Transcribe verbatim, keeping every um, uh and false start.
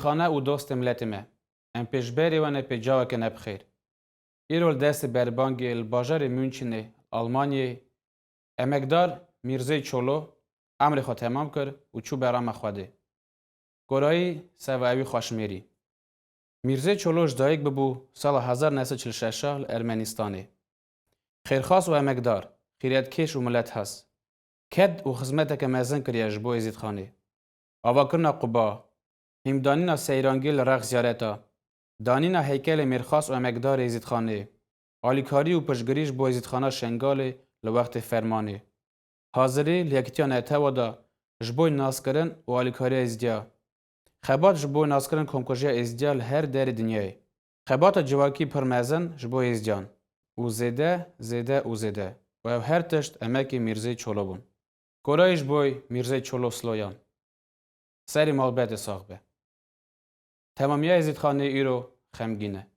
Xane û dostê miletê me. Em pêşberê we ne pê caweke ne bi xêr. Îro li destê berbangê li bajarê Münçinê, Almanyayê, emekdar Mîrzê Çolo emrê xwe temam kir û çû berama Xwedê. Korayî seva ewî xweşmêrî. Mîrzê Çolo ji dayik bibû sala hezar neh sed çil şeş li Ermenîstanê. Xêrxas û emekdar, xîretkêş û milethes. Ked û xizmeteke mezin kiriye ji bo Êzîdxanê. Avakirina quba, hîmdanîna seyrangî li rex ziyareta, danîna heykelê mêrxas û emekdarê Êzîdxanê, alîkarî û piştgirî ji bo Êzîdxana Şengalê li wextê fermanê. Hazirî li Yekîtiya Netewa de ji bo naskirin û alîkariya Êzîdiya. Xebat ji bo naskirin komkujiya Êzîdiya li her derê dinyayê. Xebata civakî pir mezin ji bo Êzîdiyan. Û zêde, zêde û zêde. Û ew her tişt emekê Mîrzê Çolo bûn. Korayî ji bo Mîrzê Çolo Sloyan. Serê malbetê sax be. Temamiya Êzîdxanê îro xemgîn e.